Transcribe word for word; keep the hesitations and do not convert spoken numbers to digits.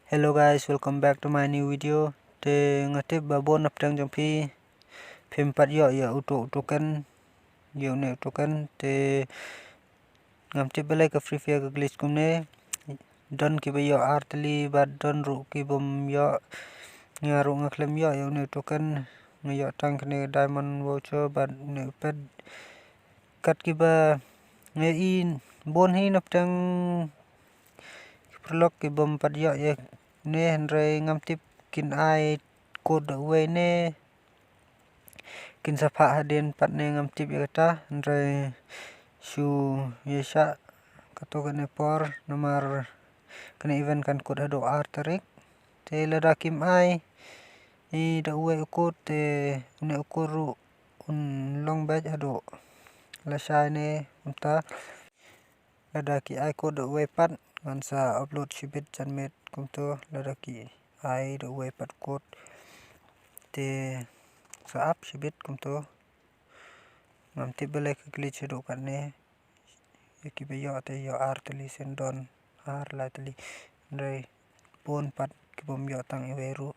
Hello guys, welcome back to my new video. Te nga tip ba bun na pdeng jong phi phim pat ïoh ïa uto u token, ïa une u token. Te ngam tip balei ka Free Fire ka glitch kumne. Don kiba ïoh ar tylli bad don ruh kibym ïoh. Nga ruh nga khlem ïoh ïa une u token. Nga ïoh tang kane diamond voucher bad une u pet. Kat kiba nga i bun hi na pdeng ki paralok kibym pat ïoh ïa une, hynrei ngam tip kin ai code da uwei ne kin sa phah hadien pat ne, ngam tip ïa kata. Hynrei shu ïa shah kato kane por, namar kane event kan kut haduh ar tarik. Te lada kim ai i da uwei u code te une u code ruh un long beit haduh lashai ne kumta. Lada ki ai code da uwei pat ngan sa upload shibit janmiet kumto. Lada ki ai da uwei pat code te sa ap shibit kumto. Ngam tip balei ka glitch haduh katne. Ïa kiba ïoh te ïoh ar tylli shen, don ar lai tylli. Hynrei bun pat kibym ïoh tang iwei ruh.